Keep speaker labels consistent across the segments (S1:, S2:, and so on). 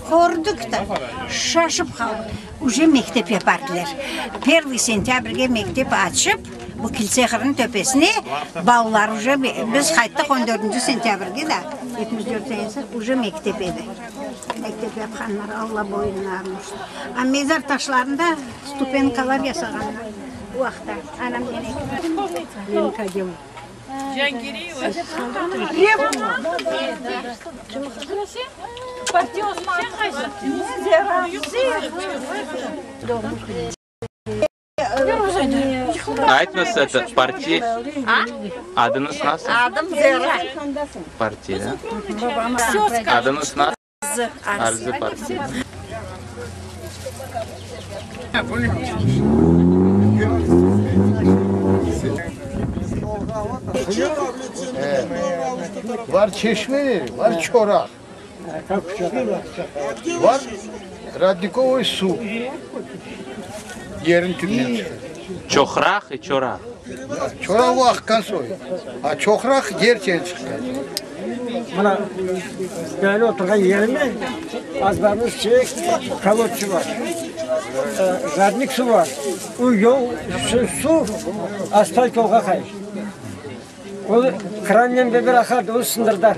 S1: Kördik de, şaşıp qaldıq. Uje mektep yapardılar. Pervıy sentâbrge mektep açıp, bu Kilsehırnıñ töpesine balalar uje, biz qayttıq on dördünci sentâbrge da, 74 senesi, uje mektep edi. Mektep yapqanlar, Alla boyunlarını ursın. A mezar taşlarında stupenkalar yasağanlar o vaqıtta, anam
S2: Aytınız, eto, parti, adıñız nasıl?
S3: Adım Zera.
S2: Parti, da? Adıñız nasıl? Arzı parti.
S4: Var çeşmeleri, var çorak. Var rodnikovıy suv. Yerin tübünden çıqa.
S2: Çoqraq i çoraq.
S4: Çoraq o aqqan soy. A çoqraq yerçen çıqqan.
S5: Mına böyle oturğan yerime azbarımız çek kolodtsi bar. Rodnik suv bar. O yol, suv asfalt yolğa qay. O krannen beraber aqardı, o sındırdılar.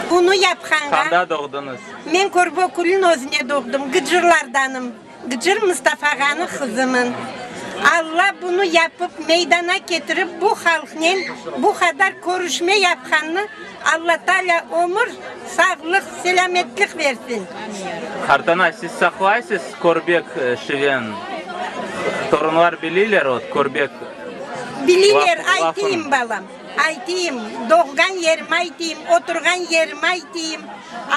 S1: Bunı yapqanğa.
S2: Qanda doğdıñız?
S1: Men Körbekülniñ özüne doğdım, Gıcırlardanım, Gıcır Mustafa ağanıñ qızımın. Alla bunı yapıp, meydana ketirip, bu halqnen bu qadar körüşme yapqannı Alla Taalâ ömür, sağlıq, selâmetlik versin.
S2: Qartana, siz saqlaysız Körbek şiven? Torunlar biliyler ot Körbek
S1: Biliyler, aytayım, balam. Aytayım, doğğan yerim aytayım, oturğan yerim aytayım.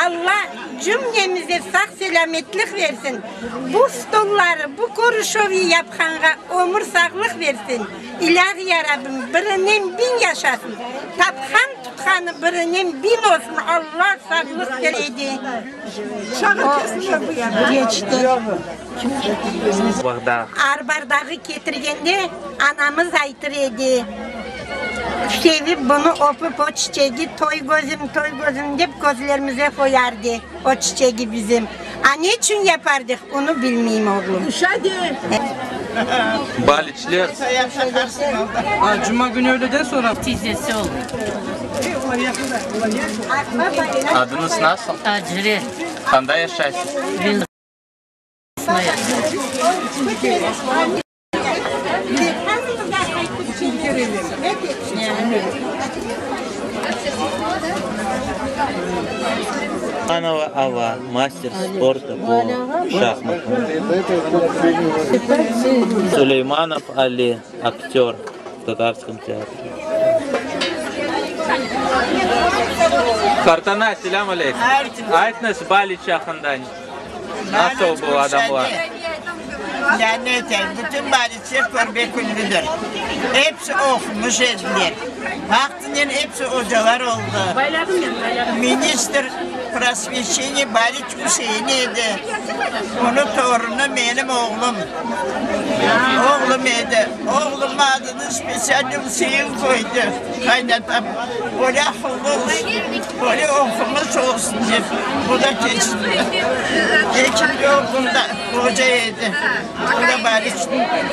S1: Alla cümlemize sağ-selâmetlik versin, bu stolları, bu körüşüvi yapqanğa ömür-sağlıq versin. İlâhi ya Rabbim, birinen biñ yaşasın, tapqan-tutqanı birinen biñ olsun, Alla sağlıq beredi. Arbardağı ketirgende anamız aytır edi, Sevip bunı öpüp o çiçegi, toy közüm, toy közüm dep közlerimize qoyardı o çiçegi bizim. A neçün yapardıq, onı bilmeyim, oğlum.
S2: Baliçler.
S6: Cuma künü öğleden soñra.
S7: Tizesi ol.
S2: Adıñız nasıl?
S7: Acire.
S2: Qanda yaşaysız? Suleymanova Alla, master sporta po şahmatam. Suleymanov Ali, aktör v tatarskom teatre. Qartana, selâm aleykum. Aytıñız Baliç aqqında. Nasıl bu adamlar?
S3: Ya ne eteyim, bütün baliçler körbeküllüdir. Episi oqumış ediler. Vaqtınen episi ocalar oldı. Ministr prosveşçeniya Baliç Üsein edi. Onıñ torunı menim oğlum. Oğlum edi. Oğlumnıñ adını spetsialno Üsein qoydı qaynatam. Öyle aqıllı olsun, öyle oqumış olsun dep. Bu da keçti. Ekinci oğlum da oca edi. O da Baliç,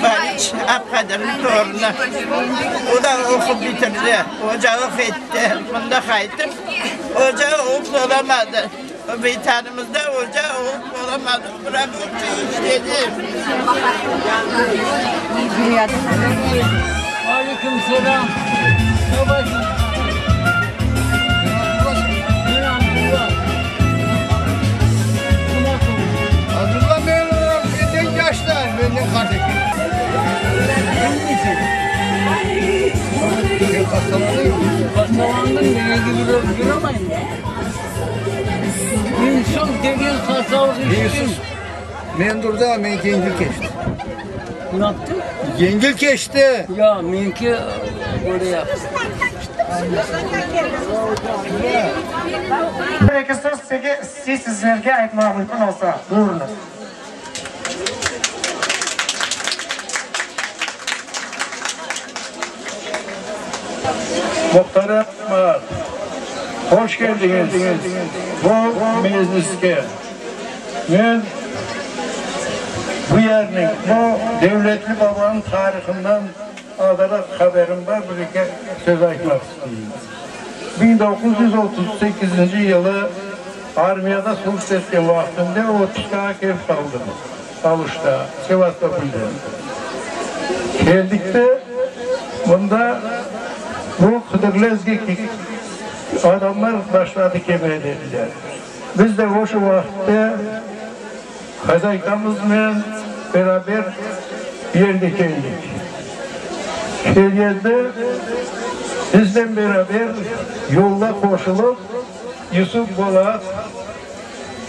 S3: Baliç Abqadirniñ torunı. O da oqup bitirdi, ocalıq etti. Mında qaytıp, oca olıp olamadı. Vetanımızda oca olıp olamadı. Rabotçı işledi.
S6: Aleyküm selâm.
S4: Abdulla menden yaşlar, menden qart eken. Sen hastalandın mı?
S6: Hastalandım, men endi yuramayım. İnsult degen hastalıq içtim.
S4: Men durda, menki yengil keçti.
S6: Ne yaptı?
S4: Yengil keçti.
S6: Ya, menki böyle yaptı.
S7: Bir-eki söz sizlerge aytmağa mümkün olsa, buyurıñız.
S8: Muhterem cemaat, hoş keldiñiz bu mecliske. Men bu yerniñ, bu devletli babanıñ tarihından azıraq haberim bar, bir-eki söz aytmaq isteyim. 1938-nci yılı armiyada slujit etken vaqtımda otpuskağa kelip qaldım Aluşta, Sevastopolden. Keldik de, mında bu Qıdırlezge adamlar başladı kelmeye dediler. Biz de oşu vaqıtte hozaykamıznen beraber yerge keldik. Kelgende biznen beraber yolda qoşulıp Yusuf Bolat,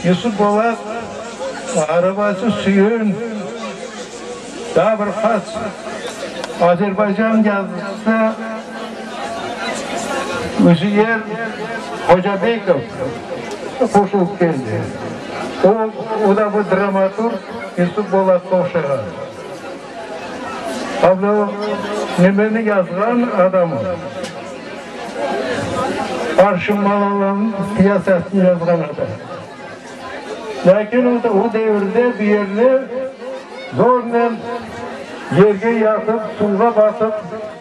S8: Yusuf Bolat arabası Süyün, daa bir qaç Azerbaycan yazıcısı Üzeir Hocabekov qoşulıp keldi. O, o da bir dramaturg, Yusuf Bolatqa oşağan. Abla nimeni yazğan adam o. Arşın Malalanıñ pyesasını yazğan adam. Lâkin o devirde bir yerni zornen yerge yatıp, suvğa batıp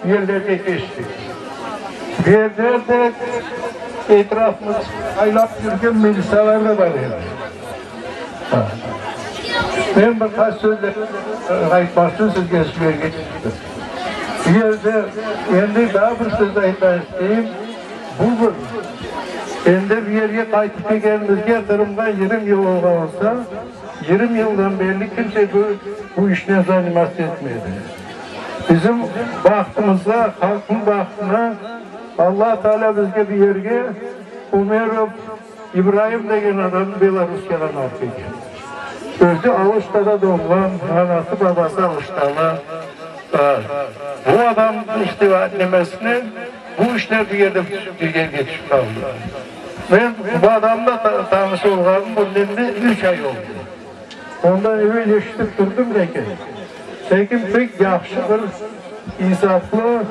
S8: yerlerge keçtik. Bir yerlerde etrafımız aylap yürgen milisalar da bar edi. Men bir qaç söz aytmaq içün sizge şu yerge keldim. Bu yerde endi daa bir söz aytmaq isteyim. Bugün endi bu yerge qaytıp kelgenimizge Qırımğa 20 yıl olğan olsa, 20 yıldan berli kimse bu, bu işnen zanimatsiya etmedi. Bizim bahtımızğa, halqnıñ bahtına Alla Taalâ bizge bu yerge Umerov İbraim degen adamnı Belarusyadan alıp kelgen. Özü Aluştada doğğan, anası, babası Aluştalı. Bu adam işte nemesinen bu işler bu yerde bir yerge tüşip qaldı. Men bu adamla tanış olğanım bundan endi üç ay oldı. Ondan evel eşitip turdım lâkin, lâkin pek yahşı bir insaflı.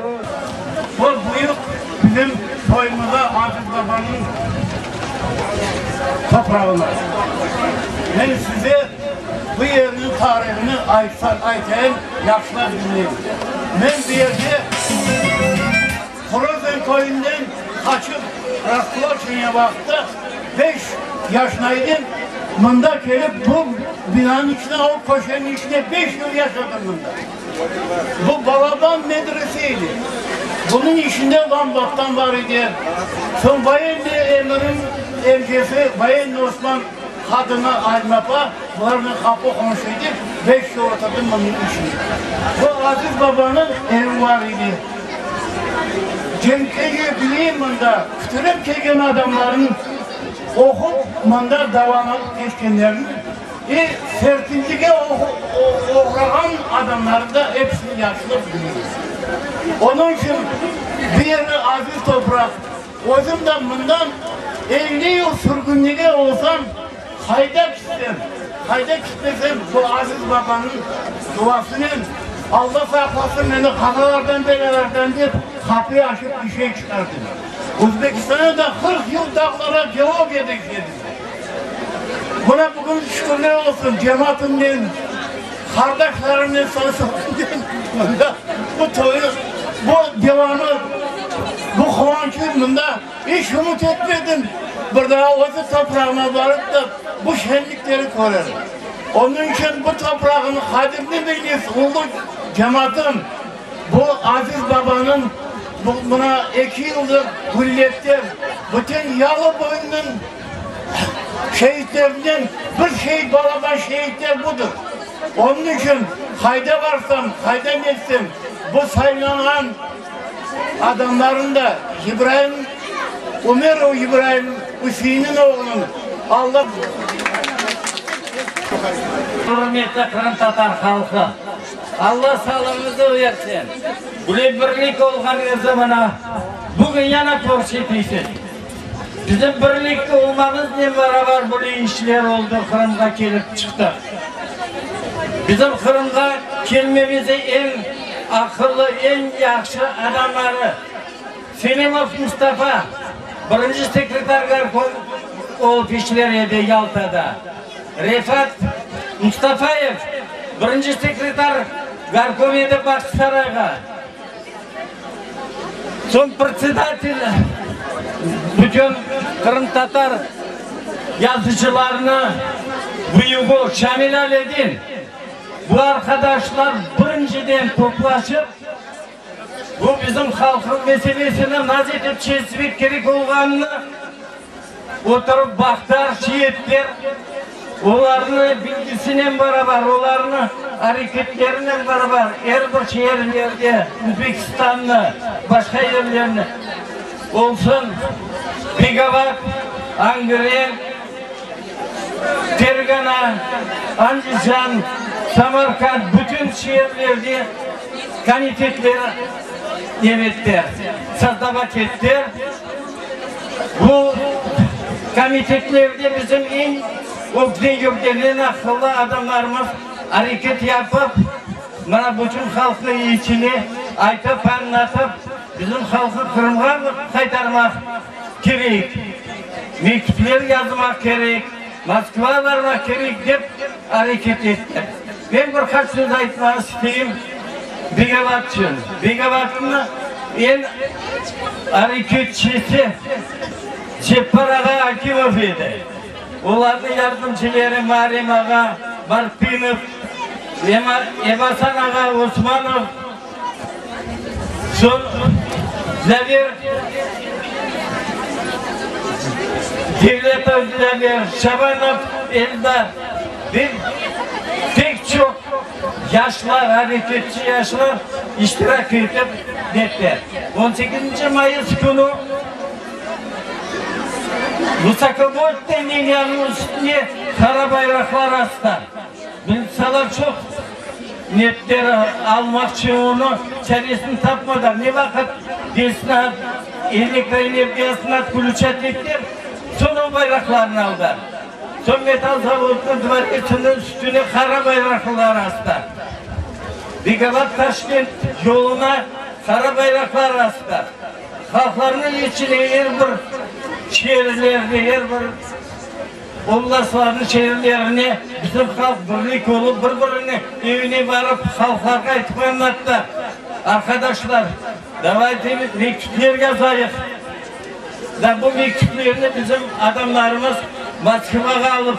S9: Bu büyük bizim toyumıza Aziz Babanıñ toprağına. Men size bu yerniñ tarihini aytayım, yahşılap diñleyin. Men bu yerde Horozen köyünden qaçıp Raskloçeniye vaqıtta beş yaşına edim, mında kelip bu binanıñ içine, o köşeniñ içine beş yıl yaşadım mında. Bu balaban medrese edi. Bunıñ içinde lambaptan bar edi. Soñ voyennıy emirniñ emcesi, voyennıy Osman qadını Alma apa, bularnen qapı qomşu edi, beş yıl oturdım bunıñ içinde. Bu Aziz babanıñ evi bar edi. Cenkege bileyim mında kütürip kelgen adamlarnıñ oqup mında davanıp keçkenlerini i sertintige oğrağan adamlarnı da episini yahşılap bileyim. Onıñ içün bu yerli aziz topraq, özüm de mından 50 yıl sürgünlige olsam, qayda kitsem, qayda kitmesem bu aziz babanıñ duasınen Alla saqlasın meni qazalardan belâlardan dep qapıyı açıp işe çıqardım. Özbekistanda da 40 yıl dağlara geologiyada işledim. Mına bugün şükürler olsun, cemaatımnen, qardaşlarımnen, soy-sopumnen mında bu toyu, bu devamı, bu quvançı mında iç ümüt etmedim, bir daa özü toprağıma barıp da bu şenlikleri körerim. Onıñ içün bu toprağını qadrini bilmez ulu cemaatım, bu aziz babanıñ mına eki yıldır gülletler, bütün Yalıboyunıñ şeitlerinden bir şeit balaban şeitler budır. Onıñ içün qayda barsam, qayda netsem, bu saylanğan adamların da İbraim Umerov İbraim Üseinniñ oğlunıñ Alla.
S6: Ürmetli qırımtatar halqı! Alla sağlığıñızı versin! Böyle birlik olğanıñızı mına bugün yana körseteysiz. Bizim birlikte olmamıznen beraber böyle işler oldı, Qırımğa kelip çıqtıq. Bizim Qırımğa kelmemize eñ aqıllı, eñ yahşı adamları Selimov Mustafa, birinci sekretar gorkom olıp işler edi Yaltada, Refat Mustafayev, birinci sekretar gorkom edi Bağçasarayğa. Soñ predsedatel bütün qırımtatar yazıcılarını büyügi Şamil Aledin, bu arqadaşlar birinciden toplaşıp, bu bizim halqnıñ meselesini nasıl etip çezmek kerek olğanını Oturıp baqtar, şey etler, olarnı bilgisinen barabar, olarnı areketlerinen barabar er bir şeerlerde, Özbekistannı, başqa yerlerni olsun, Begovat, Angren, Fergana, Andijan, Samarkand, bütün şeerlerde komitetler evetler, sozdavat ettiler. Bu komitetlerde bizim eñ ögde yürgen, eñ aqıllı adamlarımız areket yapıp, mına bütün halqnıñ içine aytıp, añlatıp, bizim halqnı Qırımğa qaytarmaq kerek, mektüpler yazmaq kerek, Moskvağa barmaq kerek dep areket ettik. Men bir qaç söz aytmağa isteyim Begavat içün. Begavatnı eñ areketçisi Ceppar ağa Akimov edi. Olarnıñ yardımcıları Muarrem ağa Martınov, Emasan ağa Osmanov, soñ Dlâver Devletov Dlâver, Şabanov Eldar ve pek çoq yaşlar, areketçi yaşlar iştirak etip ettiler. On sekizinci mayıs künü Vısokovoltnıy liniyanıñ üstüne qara bayraqlar astılar. Militsiyalar çoq netler almaqçı, onı çaresini tapmadılar. Ne vaqıt Desna elektroenergiyasını otklüçat ettiler, soñ o bayraqlarnı aldılar. Soñ metal zavodınıñ dvoretsiniñ üstüne qara bayraqlar astılar. Begabat-Taşkent yoluna qara bayraqlar astılar. Halqlarnıñ içine er bir şeerlerde, er bir oblastlarnıñ şeerlerine bizim halq birlik olıp, bir-biriniñ evine barıp, halqlarğa aytıp añlattı, Arqadaşlar, davayte mektüpler yazayıq. Da bu mektüplerni bizim adamlarımız Moskvağa alıp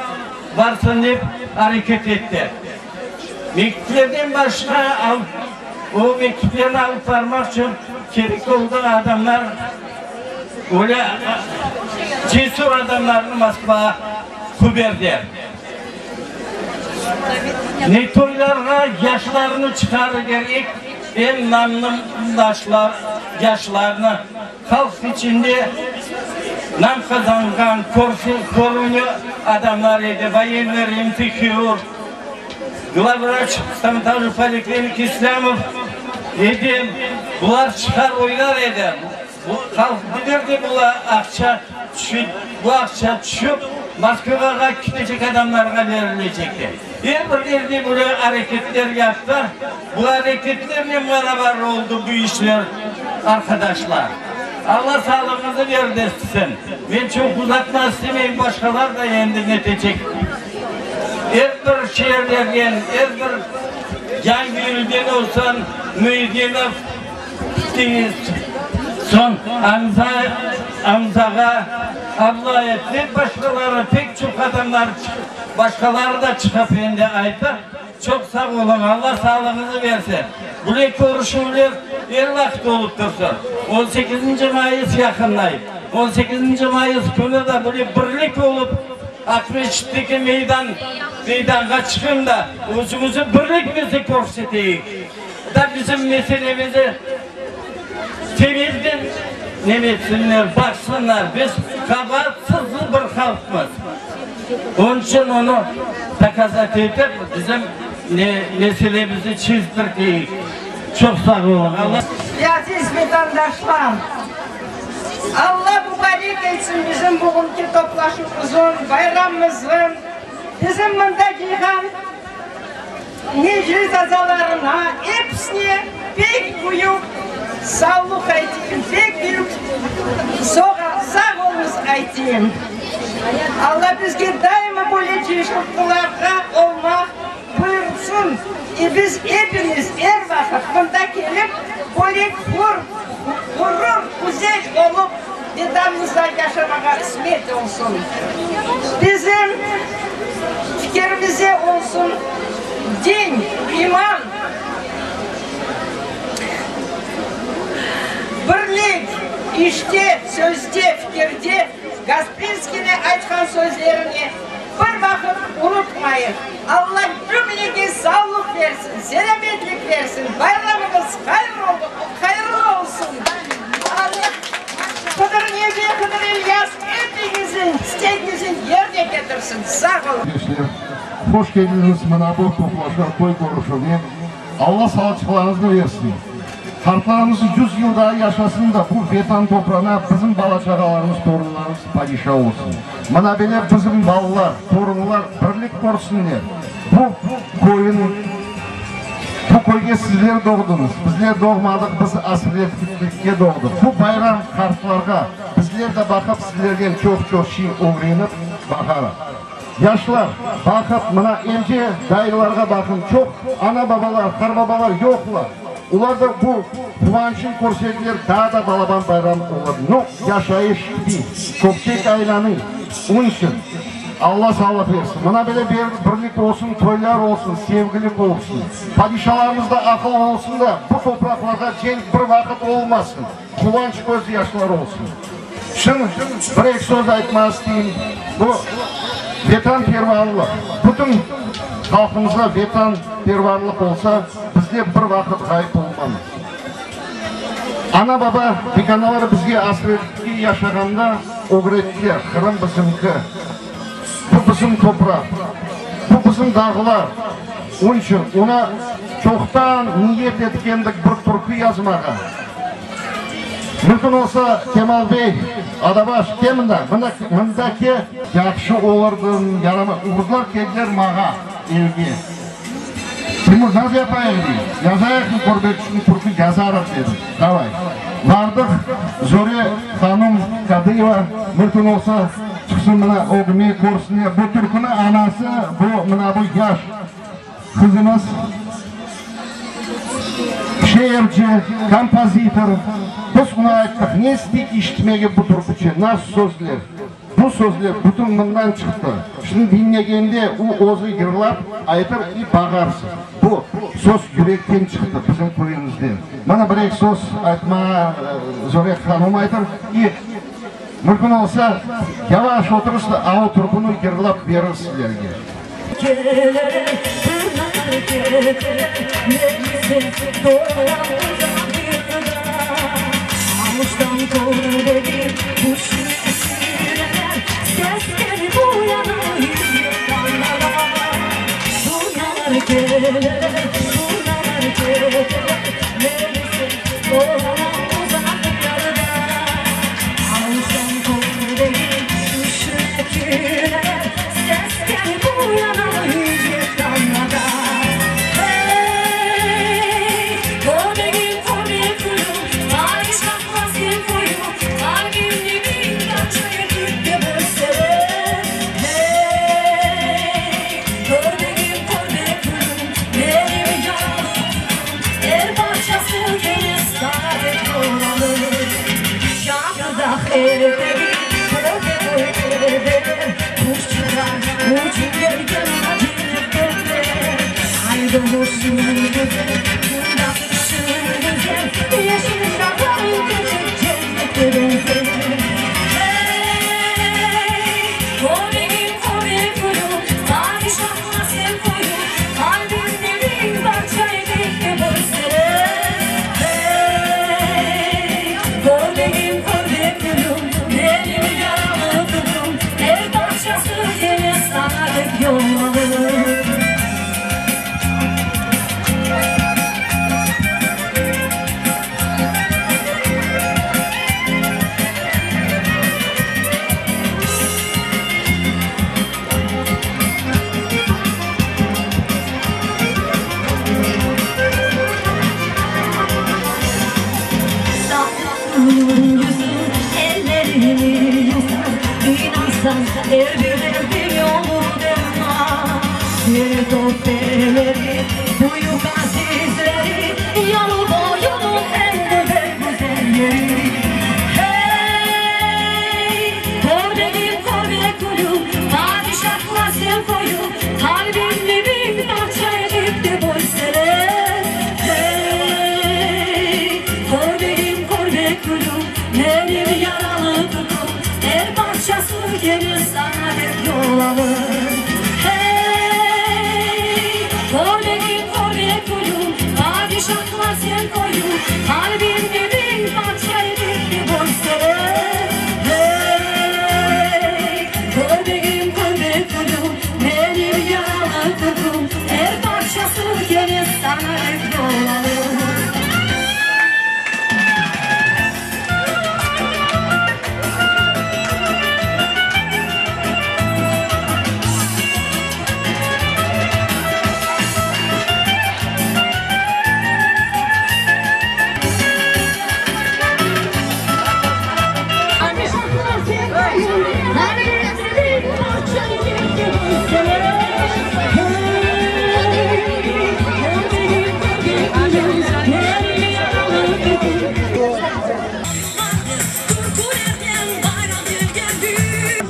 S6: barsın dep areket etti. Mektüplerden başqa o mektüplerni alıp barmaq içün kerek oldı adamlar, öyle cesur adamlarnı Moskvağa kuberdi. Ne toylarğa yaşlarnı çıqarı kerek, eñ namlı yaşlarnı. Halq içinde nam qazanğan, körümli adamlar edi, voyenniy remti hirurg, glavvraç stomatolog poliklinik İslâmov edi. Bular çıqar oynar edi. Bu halq bilirdi, bular aqça tüşip, bu aqça tüşip Moskvağa ketecek adamlarğa berilecek dep. Er bir yerde böyle areketler yaptı. Bu areketlernen barabar oldı bu işler, arqadaşlar. Alla sağlığıñızı versin. Men çoq uzatmaq istemeyim, başqalar da endi netecek. Er bir şeerlerden, er bir Yangiyülden olsun, Müyedinov, soñ Amza, Amzağa, Ablayev ve başqaları, pek çoq adamlar, başqaları da çıqıp endi ayttı. Çoq sağ oluñ, Alla sağlığıñızı versin. Böyle körüşüvler er vaqıt olıp tursun. On sekizinci mayıs yaqınlay. On sekizinci mayıs künü de böyle birlik olıp Aqmescitteki meydan, meydanğa çıqın da, özümizni birlikmizni körseteyik. Da bizim meselemizi tezden nemetsinler, baqsınlar. Biz qabaatsız bir halqmız. Onıñ içün onı dokazat etip, bizim meselemizni çezdirteyik. Çoq sağ oluñ. Alla.
S10: Aziz vatandaşlar! Alla mubarek etsin bizim bugünki toplaşuvımızın, bayramımızın, bizim mında cıyğan Meclis azalarına, episine pek büyük savluq aytayım, pek büyük sağ oluñız aytayım. Alla bizge daima böyle cıyışlıqlarğa olmaq buyursın, i biz epimiz er vaqıt mında kelip, böyle hür, ğurur, güzel olup Vetanımızda yaşamağa qısmet olsun. Bizim fikirimize olsun din, iman, birlik, işte, sözde, fikirde Gasprinskiyniñ aytqan sözlerini bir vaqıt unutmayıq. Alla cümlege sağlıq bersin, selâmetlik bersin, bayramıñız hayırlı olsun! Alla Hıdır Nebi, Hıdır İlyas epiñizniñ istegiñizni yerine ketirsin. Sağ olun!
S11: Gençler, hoş keldiñiz mına bu toplaşuv, toy körüşüvine. Alla sağlıqlarıñıznı versin. Qartlarımız yüz yıl daa yaşasın da, bu Vetan toprağına bizim bala-çağalarımız, torunlarımız padişa olsun. Mına böyle bizim balalar, torunlar birlik körsinler. Bu köyün, bu köyge sizler doğdıñız, bizler doğmadıq, biz asretlikke doğdıq. Bu bayram qartlarğa, bizler de baqıp sizlerden çoq-çoq şey ögrenip baqarıq. Yaşlar, baqıp, mına emce, dayılarğa baqıñ, çoq ana-babalar, qarbabalar yoqlar. Olar da bu quvançın körsediler, daa da balaban bayram olur. No, yaşayış kibi, köpçek aylanıy. Onıñ içün Alla sağlıq bersin. Mına böyle birlik olsun, toylar olsun, sevgilik olsun. Padişalarımızda aqıl olsun da, bu topraqlarğa cenk bir vaqıt olmasın. Quvanç köz yaşları olsun. Şimdi bir-eki söz aytmağa isteyim. Bu vetanpervarlıq, bütün halqımızğa vetanpervarlıq olsa, bizler bir vaqıt ğayıp olmamız. Ana-baba, bikanalar bizge asretlikte yaşağanda ögrettiler, Qırım bizimki, bu bizim topraq, bu bizim dağlar. Onıñ içün oña çoqtan niyet etkendik bir türkü yazmağa. Mümkün olsa, Kemal bey, Adabaş, kel mında, mında, mında ke. Yahşı olurdım, yaramay. Uğuzlar keldiler mağa, evge. Timur, nasıl yapayıq, dey. Yazayıqmı Körbekçiniñ türkü? Yazarıq, dedim. Davay. Bardıq, Zöre hanım Kadıyeva, mümkün olsa, çıqsın mına ögüme, körsünler. Bu türküni anası, bu, mına bu yaş qızımız, şeerci, kompozitor. Biz oña ayttıq, ne istey işitmege bu türküçe, nasıl sözler? Bu sözler bütün mından çıqtı. Şimdi diñlegende o özü yırlap aytır i bağarsız. Bu söz yürekten çıqtı bizim köyümizden. Mana bir-eki söz aytmağa Zöre hanım aytır i mümkün olsa yavaş oturıs da av türküni yırlap berir sizlerge.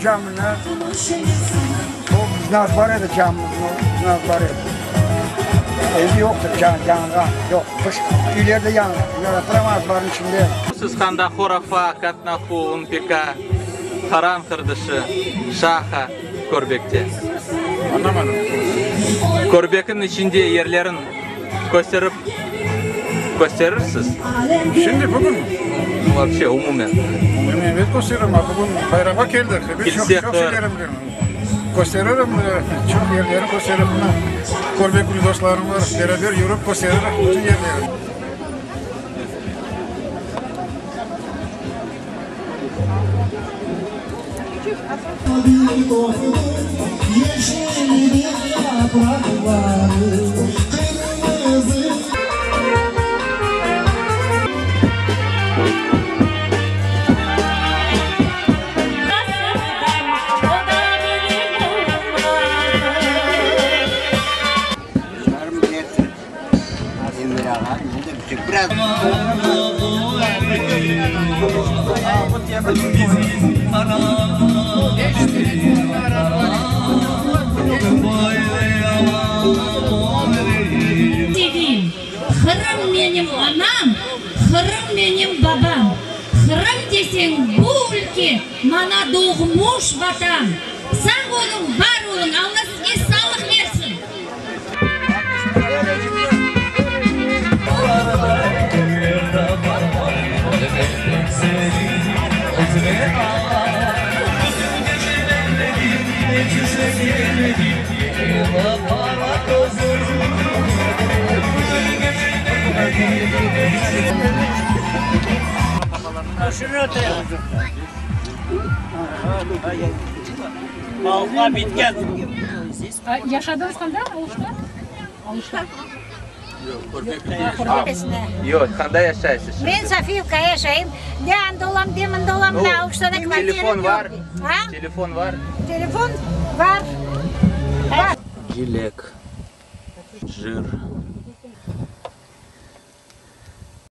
S5: Camini, o bizni azbar edi camimizni, bizni azbar edi. Endi yoqtır, yanğan, yoq, qış üylerde yanğan, prâmo azbarnıñ içinde.
S2: Siz qanda Horafa, Katnahu, Unpika, Haran Hırdışı, Şaha, Körbekte?
S12: Añlamadım.
S2: Körbekniñ içinde yerlerin kösterip kösterirsiz?
S12: Şimdi bugün?
S2: Вообще, umumen.
S12: Umumen evet kösteririm. Bugün bayramğa keldik. Ebet çoq
S2: Kilse
S12: çoq şeylerim bilem. Kösteririm, çoq yerleri kösteririm. Mına, Körbekli dostlarım var, beraber yürip kösteririk bütün yerleri.
S13: Seveyim. Qırım menim anam, Qırım menim babam. Qırım deseñ, bu ülke mana doğmuş Vatan. Sağ oluñ, var oluñ, Alla sizge sağlıq versin!
S14: Yaşadıñız qanda, Aluşta? Aluşta.
S2: Yoq, qanda yaşaysız şimdi?
S1: Men Sofiyevkada yaşayım. De anda olam, de mında olam. Mına Aluştada kvartiram yoq.
S2: Telefon var? Telefon var?
S1: Telefon var. Var.
S2: Yelek, jır.